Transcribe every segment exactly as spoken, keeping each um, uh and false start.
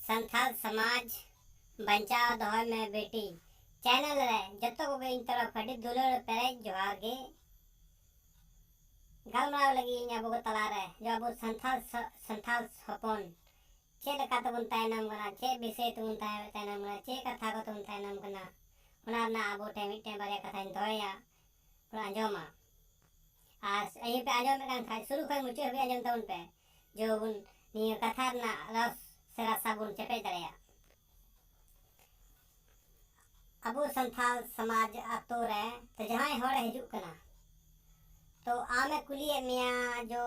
ᱥᱟᱱᱛᱟᱲ ᱥᱚᱢᱟᱡᱽ ᱵᱟᱧᱪᱟᱣ ᱫᱚᱦᱚᱭ ᱢᱮ ᱵᱤᱴᱤ ᱪᱮᱱᱮᱞ ᱨᱮ ᱡᱚᱛᱚ ᱠᱚᱜᱮ ᱤᱧ ᱛᱚᱨᱚᱯ ᱟᱹᱰᱤ ᱫᱩᱞᱟᱹᱲ ᱯᱮᱨᱮᱡ ᱡᱚᱦᱟᱨ ᱜᱮ᱾ ᱜᱟᱞᱢᱟᱨᱟᱣ ᱞᱟᱹᱜᱤᱫ ᱤᱧ ᱟᱵᱚ ᱠᱚ ᱛᱟᱞᱟᱨᱮ ᱡᱮ ᱟᱵᱚ ᱥᱟᱱᱛᱟᱲ ᱥᱚ-, ᱥᱟᱱᱛᱟᱲ ᱦᱚᱯᱚᱱ ᱪᱮᱫ ᱞᱮᱠᱟ ᱛᱮᱵᱚᱱ ᱛᱟᱭᱱᱚᱢ ᱠᱟᱱᱟ, ᱪᱮᱫ ᱵᱤᱥᱚᱭ ᱛᱮᱵᱚᱱ ᱛᱟᱭ-, ᱛᱟᱭᱱᱚᱢ ᱠᱟᱱᱟ, ᱪᱮᱫ ᱠᱟᱛᱷᱟ ᱠᱚ ᱛᱮᱵᱚᱱ ᱛᱟᱭᱱᱚᱢ ᱠᱟᱱᱟ, ᱚᱱᱟ ᱨᱮᱱᱟᱜ ᱟᱵᱚ ᱴᱷᱮᱱ ᱢᱤᱫᱴᱮᱱ ᱵᱟᱨᱭᱟ ᱠᱟᱛᱷᱟᱧ ᱫᱚᱦᱚᱭᱟ, ᱵᱚᱱ ᱟᱸᱡᱚᱢᱟ᱾ ᱟᱨ ᱤᱧ ᱯᱮ ᱟᱸᱡᱚᱢᱮᱫ ᱠᱟᱱ ᱠᱷᱟᱡ ᱥᱩᱨᱩ ᱠᱷᱚᱱ ᱢᱩᱪᱟᱹᱫ ᱦᱟᱹᱵᱤᱡ ᱟᱸᱡᱚᱢ ᱛᱟᱵᱚᱱ ᱯᱮ, ᱡᱮ ᱵᱚᱱ ᱱᱤᱭᱟᱹ ᱠᱟᱛᱷᱟ ᱨᱮᱱᱟᱜ ᱨᱚᱥ ᱥᱮ ᱨᱟᱥᱟ ᱵᱚᱱ ᱪᱮᱯᱮᱡ ᱫᱟᱲᱮᱭᱟᱜ᱾ ᱟᱵᱚ ᱥᱟᱱᱛᱟᱲ ᱥᱚᱢᱟᱡᱽ ᱟᱛᱳ ᱨᱮ ᱛᱚ ᱡᱟᱦᱟᱸᱭ ᱦᱚᱲᱮ ᱦᱤᱡᱩᱜ ᱠᱟᱱᱟ, ᱛᱚ ᱟᱢᱮ ᱠᱩᱞᱤᱭᱮᱫ ᱢᱮᱭᱟ ᱡᱮ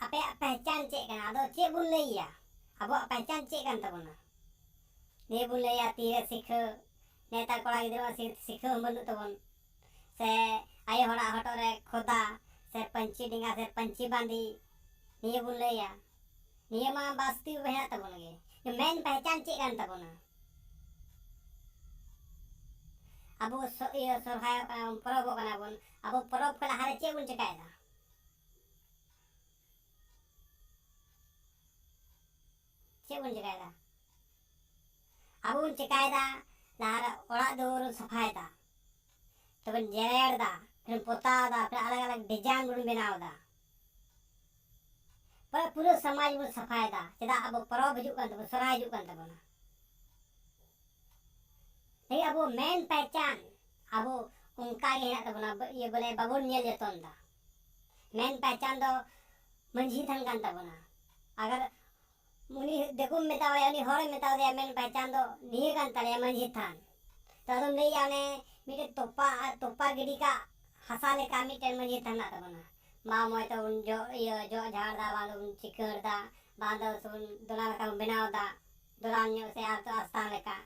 ᱟᱯᱮᱭᱟᱜ ᱯᱮᱦᱪᱟᱱ ᱪᱮᱫ ᱠᱟᱱᱟ? ᱟᱫᱚ ᱪᱮᱫ ᱵᱚᱱ ᱞᱟᱹᱭᱟ? ᱟᱵᱚᱣᱟᱜ ᱯᱮᱦᱪᱟᱱ ᱪᱮᱫ ᱠᱟᱱ ᱛᱟᱵᱚᱱᱟ? ᱱᱤᱭᱟᱹ ᱵᱚᱱ ᱞᱟᱹᱭᱟ ᱛᱤᱨᱮ ᱥᱤᱠᱷᱟᱹ, ᱱᱮᱛᱟᱨ ᱠᱚᱲᱟ ᱜᱤᱫᱽᱨᱟᱹ ᱢᱟ ᱥᱤ-, ᱥᱤᱠᱷᱟᱹ ᱦᱚᱸ ᱵᱟᱹᱱᱩᱜ ᱛᱟᱵᱚᱱ᱾ ᱥᱮ ᱟᱭᱳ ᱦᱚᱲᱟᱜ ᱦᱚᱴᱚᱜ ᱨᱮ ᱠᱷᱚᱫᱟ, ᱥᱮ ᱯᱟᱹᱧᱪᱤ ᱰᱮᱸᱜᱟ, ᱥᱮ ᱯᱟᱹᱧᱪᱤ ᱵᱟᱸᱫᱮ, ᱱᱤᱭᱟᱹ ᱵᱚᱱ ᱞᱟᱹᱭᱟ᱾ ᱱᱤᱭᱟᱹ ᱢᱟ ᱵᱟᱥᱛᱤ ᱦᱮᱱᱟᱜ ᱛᱟᱵᱚᱱ ᱜᱮ᱾ ᱢᱮᱱ ᱯᱮᱦᱪᱟᱱ ᱪᱮᱫ ᱠᱟᱱ ᱛᱟᱵᱚᱱᱟ? ᱟᱵᱚ ᱥᱚ-, ᱤᱭᱟᱹ ᱥᱚᱨᱦᱟᱭᱚᱜ ᱠᱟᱱᱟ ᱵᱚᱱ, ᱯᱚᱨᱚᱵᱚᱜ ᱠᱟᱱᱟ ᱵᱚᱱ, ᱟᱵᱚ ᱯᱚᱨᱚᱵᱽ ᱠᱷᱚᱱ ᱞᱟᱦᱟᱨᱮ ᱪᱮᱫ ᱵᱚᱱ ᱪᱮᱠᱟᱭᱮᱫᱟ? ᱪᱮᱫ ᱵᱚᱱ ᱪᱮᱠᱟᱭᱮᱫᱟ? ᱟᱵᱚ ᱵᱚᱱ ᱪᱮᱠᱟᱭᱮᱫᱟ, ᱞᱟᱦᱟᱨᱮ ᱚᱲᱟᱜ ᱫᱩᱣᱟᱹᱨ ᱵᱚᱱ ᱥᱟᱯᱷᱟᱭᱮᱫᱟ, ᱛᱚᱵᱮ ᱡᱮᱨᱮᱲ ᱫᱟ, ᱯᱷᱤᱨ ᱯᱚᱛᱟᱣ ᱫᱟ, ᱯᱷᱤᱨ ᱟᱞᱟᱜᱽ ᱟᱞᱟᱜᱽ ᱰᱤᱡᱟᱭᱤᱱ ᱵᱚᱱ ᱵᱮᱱᱟᱣ ᱫᱟ᱾ ᱯᱩᱨᱟᱹ, ᱯᱩᱨᱟᱹ ᱥᱚᱢᱟᱡᱽ ᱵᱚᱱ ᱥᱟᱯᱷᱟᱭᱮᱫᱟ᱾ ᱪᱮᱫᱟᱜ? ᱟᱵᱚ ᱯᱚᱨᱚᱵᱽ ᱦᱤᱡᱩᱜ ᱠᱟᱱ ᱛᱟᱵᱚᱱᱟ, ᱥᱚᱨᱦᱟᱭ ᱦᱤᱡᱩᱜ ᱠᱟᱱ ᱛᱟᱵᱚᱱᱟ᱾ ᱞᱮᱠᱤᱱ ᱟᱵᱚ ᱢᱮᱱ ᱯᱮᱦᱪᱟᱱ ᱟᱵᱚ ᱚᱱᱠᱟ ᱜᱮ ᱦᱮᱱᱟᱜ ᱛᱟᱵᱚᱱᱟ, ᱵ-, ᱤᱭᱟᱹ ᱵᱚᱞᱮ ᱵᱟᱵᱚᱱ ᱧᱮᱞ ᱡᱚᱛᱚᱱ ᱫᱟ᱾ ᱢᱮᱱ ᱯᱮᱦᱪᱟᱱ ᱫᱚ ᱢᱟᱹᱡᱷᱤ ᱛᱷᱟᱱ ᱠᱟᱱ ᱛᱟᱵᱚᱱᱟ᱾ ᱟᱜᱟᱨ ᱩᱱᱤ ᱫᱤᱠᱩᱢ ᱢᱮᱛᱟᱣᱟᱭᱟ, ᱩᱱᱤ ᱦᱚᱲᱮᱢ ᱢᱮᱛᱟᱣᱟᱫᱮᱭᱟ, ᱢᱮᱱ ᱯᱮᱦᱪᱟᱱ ᱫᱚ ᱱᱤᱭᱟᱹ ᱠᱟᱱ ᱛᱟᱞᱮᱭᱟ ᱢᱟᱹᱡᱷᱤ ᱛᱷᱟᱱ᱾ ᱛᱚ ᱟᱫᱚᱢ ᱞᱟᱹᱭᱟ ᱚᱱᱮ ᱢᱤᱫᱴᱮᱱ ᱛᱚᱯᱟ, ᱛᱚᱯᱟ ᱜᱤᱰᱤ ᱠᱟᱜ ᱦᱟᱥᱟ ᱞᱮᱠᱟ ᱢᱤᱫᱴᱮᱱ ᱢᱟᱹᱡᱷᱤ ᱛᱷᱟᱱ ᱢᱮᱱᱟᱜ ᱛᱟᱵᱚᱱᱟ᱾ ᱵᱟᱝ ᱢᱚᱡᱽ ᱛᱮᱵᱚᱱ ᱡᱚᱜ, ᱤᱭᱟᱹ, ᱡᱚᱜ ᱡᱷᱟᱲ ᱫᱟ, ᱵᱟᱝ ᱫᱚᱵᱚᱱ ᱪᱤᱠᱟᱹᱲ ᱫᱟ, ᱵᱟᱝ ᱫᱚ ᱥᱮᱵᱚᱱ ᱫᱚᱞᱟᱱ ᱞᱮᱠᱟ ᱵᱚᱱ ᱵᱮᱱᱟᱣ ᱫᱟ, ᱫᱚᱞᱟᱱ ᱧᱚᱜ ᱥᱮ ᱟᱨ ᱫᱚ ᱟᱥᱛᱟᱱ ᱞᱮᱠᱟ,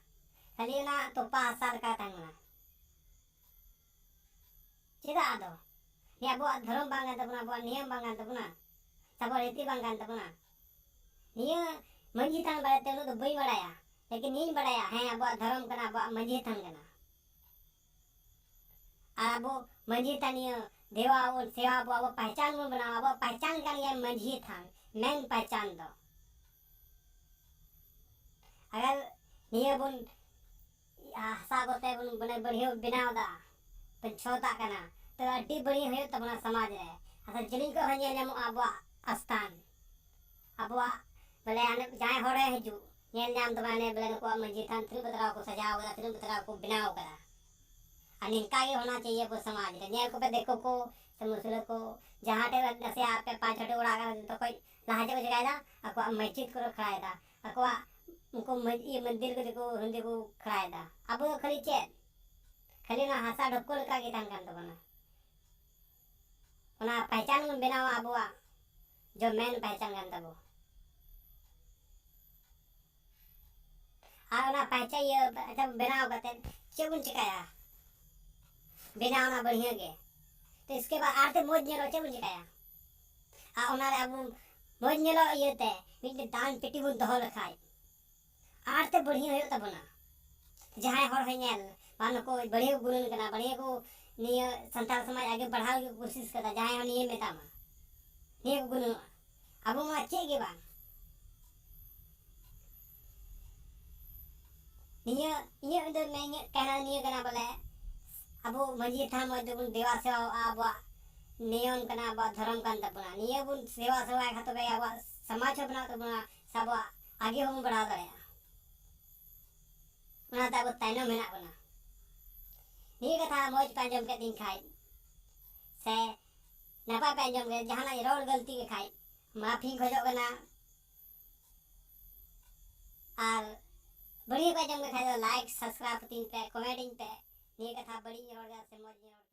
ᱠᱷᱟᱹᱞᱤ ᱚᱱᱟ ᱛᱚᱯᱟ ᱦᱟᱥᱟ ᱞᱮᱠᱟ ᱛᱟᱦᱮᱱ ᱠᱟᱱᱟ᱾ ᱪᱮᱫᱟᱜ ᱟᱫᱚ? ᱱᱤᱭᱟᱹ ᱟᱵᱚᱣᱟᱜ ᱫᱷᱚᱨᱚᱢ ᱵᱟᱝ ᱠᱟᱱ ᱛᱟᱵᱚᱱᱟ, ᱟᱵᱚᱣᱟᱜ ᱱᱤᱭᱚᱢ ᱵᱟᱝ ᱠᱟᱱ ᱛᱟᱵᱚᱱᱟ, ᱥᱮ ᱟᱵᱚᱣᱟᱜ ᱨᱤᱛᱤ ᱵᱟᱝ ᱠᱟᱱ ᱛᱟᱵᱚᱱᱟ᱾ ᱱᱤᱭᱟᱹ ᱢᱟᱹᱡᱷᱤ ᱛᱷᱟᱱ ᱵᱟᱨᱮᱛᱮ ᱩᱱᱟᱹᱜ ᱫᱚ ᱵᱟᱹᱧ ᱵᱟᱲᱟᱭᱟ, ᱞᱮᱠᱤᱱ ᱱᱤᱭᱟᱹᱧ ᱵᱟᱲᱟᱭᱟ, ᱦᱮᱸ, ᱟᱵᱚᱣᱟᱜ ᱫᱷᱚᱨᱚᱢ ᱠᱟᱱᱟ, ᱟᱵᱚᱣᱟᱜ ᱢᱟᱹᱡᱷᱤ ᱛᱷᱟᱱ ᱠᱟᱱᱟ᱾ ᱟᱨ ᱟᱵᱚ ᱢᱟᱹᱡᱷᱤ ᱛᱷᱟᱱᱤᱭᱟᱹ ᱫᱮᱣᱟ ᱵᱚᱱ ᱥᱮᱣᱟ ᱵᱚ, ᱟᱵᱚ ᱯᱟᱦᱪᱟᱱ ᱵᱚᱱ ᱵᱮᱱᱟᱣᱟ, ᱟᱵᱚᱣᱟᱜ ᱯᱟᱦᱪᱟᱱ ᱠᱟᱱ ᱜᱮᱭᱟ ᱢᱟᱹᱡᱷᱤ ᱛᱷᱟᱱ, ᱢᱮᱱ ᱯᱟᱦᱪᱟᱱ ᱫᱚ᱾ ᱱᱤᱭᱟᱹ ᱵᱚᱱ ᱦᱟᱥᱟ ᱠᱚᱛᱮ ᱵᱚᱱ ᱢᱟᱱᱮ ᱵᱟᱹᱲᱦᱤ ᱵᱚᱱ ᱵᱮᱱᱟᱣ ᱮᱫᱟ, ᱵᱚᱱ ᱪᱷᱚᱛᱟᱜ ᱠᱟᱱᱟ, ᱛᱚ ᱟᱹᱰᱤ ᱵᱟᱹᱲᱦᱤ ᱦᱩᱭᱩᱜ ᱛᱟᱵᱚᱱᱟ ᱥᱚᱢᱟᱡᱽ ᱨᱮ᱾ ᱟᱨ ᱡᱤᱞᱤᱧ ᱠᱷᱚᱱ ᱦᱚᱸ ᱧᱮᱞ ᱧᱟᱢᱚᱜᱼᱟ ᱟᱵᱚᱣᱟᱜ ᱟᱥᱛᱷᱟᱱ, ᱟᱵᱚᱣᱟᱜ ᱵᱚᱞᱮ ᱦᱟᱱᱮ ᱡᱟᱦᱟᱸᱭ ᱦᱚᱲᱮ ᱦᱤᱡᱩᱜ ᱧᱮᱞ ᱧᱟᱢ ᱛᱟᱵᱚᱱᱟ, ᱦᱟᱱᱮ ᱵᱚᱞᱮ ᱱᱩᱠᱩᱣᱟᱜ ᱢᱟᱹᱡᱷᱤ ᱛᱷᱟᱱ ᱛᱤᱱᱟᱹᱜ ᱵᱟᱛᱨᱟᱣ ᱠᱚ ᱥᱟᱡᱟᱣ ᱠᱟᱫᱟ, ᱛᱤᱱᱟᱹᱜ ᱵᱟᱛᱨᱟᱣ ᱠᱚ ᱵᱮᱱᱟᱣ ᱠᱟᱫᱟ᱾ ᱟᱨ ᱱᱤᱝᱠᱟ ᱜᱮ ᱦᱳᱱᱟ ᱪᱟᱦᱤᱭᱮ ᱟᱵᱚ ᱥᱚᱢᱟᱡᱽ ᱨᱮ᱾ ᱧᱮᱞ ᱠᱚᱯᱮ ᱫᱤᱠᱩ ᱠᱚ ᱥᱮ ᱢᱩᱥᱞᱟᱹ ᱠᱚ, ᱡᱟᱦᱟᱸ ᱴᱷᱮᱱ ᱱᱟᱥᱮᱭᱟᱜ ᱯᱮ ᱯᱟᱸᱪ ᱪᱷᱚᱴᱤ ᱚᱲᱟᱜ ᱠᱟᱱᱟ, ᱡᱚᱛᱚ ᱠᱷᱚᱡ ᱞᱟᱦᱟ ᱪᱮᱫ ᱠᱚ ᱪᱮᱠᱟᱭᱮᱫᱟ? ᱟᱠᱚᱣᱟᱜ ᱢᱚᱥᱡᱤᱫ ᱠᱚ ᱠᱷᱟᱲᱟᱭᱮᱫᱟ, ᱟᱠᱚᱣᱟᱜ ᱩᱱᱠᱩ ᱢᱟᱹᱡ-, ᱤᱭᱟᱹ ᱢᱚᱱᱫᱤᱨ ᱠᱚ ᱫᱤᱠᱩ ᱦᱤᱱᱫᱤ ᱠᱚ ᱠᱷᱟᱲᱟᱭᱮᱫᱟ᱾ ᱟᱵᱚ ᱫᱚ ᱠᱷᱟᱹᱞᱤ ᱪᱮᱫ? ᱠᱷᱟᱹᱞᱤ ᱚᱱᱟ ᱦᱟᱥᱟ ᱰᱷᱚᱠᱠᱚ ᱞᱮᱠᱟ ᱜᱮ ᱛᱟᱦᱮᱱ ᱠᱟᱱ ᱛᱟᱵᱚᱱᱟ᱾ ᱚᱱᱟ ᱯᱮᱦᱪᱟᱱ ᱵᱚᱱ ᱵᱮᱱᱟᱣᱟ ᱟᱵᱚᱣᱟᱜ, ᱡᱚ ᱢᱮᱱ ᱯᱮᱦᱪᱟᱱ ᱠᱟᱱ ᱛᱟᱵᱚ᱾ ᱟᱨ ᱚᱱᱟ ᱯᱮᱦᱪᱟᱱ ᱤᱭᱟᱹ ᱟᱪᱪᱷᱟ ᱵᱮᱱᱟᱣ ᱠᱟᱛᱮ ᱪᱮᱫ ᱵᱚᱱ ᱪᱮᱠᱟᱭᱟ? ᱵᱮᱱᱟᱣ ᱚᱱᱟ ᱵᱟᱹᱲᱦᱤᱭᱟᱹ ᱜᱮ᱾ ᱛᱚ ᱤᱥᱠᱮ ᱵᱟᱫ ᱟᱨ ᱛᱮ ᱢᱚᱡᱽ ᱧᱮᱞᱚᱜ ᱪᱮᱫ ᱵᱚᱱ ᱪᱮᱠᱟᱭᱟ? ᱟᱨ ᱚᱱᱟᱨᱮ ᱟᱵᱚ ᱢᱚᱡᱽ ᱧᱮᱞᱚᱜ ᱤᱭᱟᱹᱛᱮ ᱢᱤᱫᱴᱮᱱ ᱫᱟᱱ ᱯᱮᱴᱤ ᱵᱚᱱ ᱫᱚᱦᱚ ᱞᱮᱠᱷᱟᱡ ᱟᱨ ᱛᱮ ᱵᱟᱹᱲᱦᱤ ᱦᱩᱭᱩᱜ ᱛᱟᱵᱚᱱᱟ᱾ ᱡᱟᱦᱟᱸᱭ ᱦᱚᱲ ᱦᱚᱸᱭ ᱧᱮᱞ, ᱵᱟᱝ ᱱᱩᱠᱩ ᱵᱟᱹᱲᱦᱤ ᱠᱚ ᱜᱩᱱᱟᱹᱱ ᱠᱟᱱᱟ, ᱵᱟᱹᱲᱦᱤ ᱠᱚ ᱱᱤᱭᱟᱹ ᱥᱟᱱᱛᱟᱲ ᱥᱚᱢᱟᱡᱽ ᱟᱜᱮ ᱵᱟᱲᱦᱟᱣ ᱞᱟᱹᱜᱤᱫ ᱠᱚ ᱠᱳᱥᱤᱥ ᱠᱟᱫᱟ, ᱡᱟᱦᱟᱸᱭ ᱦᱚᱸ ᱱᱤᱭᱟᱹ ᱢᱮᱛᱟᱢᱟ, ᱱᱤᱭᱟᱹ ᱠᱚ ᱜᱩᱱᱟᱹᱱᱚᱜᱼᱟ᱾ ᱟᱵᱚ ᱢᱟ ᱪᱮᱫ ᱜᱮ ᱵᱟᱝ᱾ ᱱᱤᱭᱟᱹ ᱤᱧᱟᱹᱜ ᱫᱚ ᱢᱮᱱ, ᱤᱧᱟᱹᱜ ᱠᱟᱦᱱᱟ ᱱᱤᱭᱟᱹ ᱠᱟᱱᱟ ᱵᱚᱞᱮ, ᱟᱵᱚ ᱢᱟᱺᱡᱷᱤ ᱛᱷᱟᱱ ᱢᱚᱡᱽ ᱛᱮᱵᱚᱱ ᱫᱮᱵᱟ ᱥᱮᱵᱟᱣᱟᱜᱼᱟ, ᱟᱵᱚᱣᱟᱜ ᱱᱤᱭᱚᱢ ᱠᱟᱱᱟ, ᱟᱵᱚᱣᱟᱜ ᱫᱷᱚᱨᱚᱢ ᱠᱟᱱ ᱛᱟᱵᱚᱱᱟ᱾ ᱱᱤᱭᱟᱹ ᱵᱚᱱ ᱥᱮᱵᱟ ᱥᱮᱵᱟᱭ ᱠᱷᱟᱱ ᱛᱚᱵᱮ ᱟᱵᱚᱣᱟᱜ ᱥᱚᱢᱟᱡᱽ ᱦᱚᱸ ᱵᱮᱱᱟᱣ ᱛᱟᱵᱚᱱᱟ, ᱥᱮ ᱟᱵᱚᱣᱟᱜ ᱟᱜᱮ ᱦᱚᱸᱵᱚᱱ ᱵᱟᱲᱦᱟᱣ ᱫᱟᱲᱮᱭᱟᱜᱼᱟ᱾ ᱚᱱᱟᱛᱮ ᱟᱵᱚ ᱛᱟᱭᱱᱚᱢ ᱢᱮᱱᱟᱜ ᱵᱚᱱᱟ᱾ ᱱᱤᱭᱟᱹ ᱠᱟᱛᱷᱟ ᱢᱚᱡᱽ ᱯᱮ ᱟᱸᱡᱚᱢ ᱠᱮᱫ ᱛᱤᱧ ᱠᱷᱟᱡ, ᱥᱮ ᱱᱟᱯᱟᱭ ᱯᱮ ᱟᱸᱡᱚᱢ ᱠᱮᱫ, ᱡᱟᱦᱟᱱᱟᱜ ᱨᱚᱲ ᱜᱟᱹᱞᱛᱤ ᱜᱮ ᱠᱷᱟᱡ, ᱢᱟᱯᱷᱤᱧ ᱠᱷᱚᱡᱚᱜ ᱠᱟᱱᱟ᱾ ᱟᱨ ᱵᱟᱹᱲᱤᱡ ᱯᱮ ᱟᱸᱡᱚᱢ ᱠᱮᱫ ᱠᱷᱟᱡ ᱫᱚ like, subscribe ᱠᱟᱹᱛᱤᱧ ᱯᱮ, comment ᱟᱹᱧ ᱯᱮ, ᱱᱤᱭᱟᱹ ᱠᱟᱛᱷᱟ ᱵᱟᱹᱲᱤᱡ ᱤᱧ ᱨᱚᱲ ᱠᱮᱫᱟ ᱥᱮ ᱢᱚᱡᱽ ᱤᱧ ᱨᱚᱲ ᱠᱮᱫᱟ᱾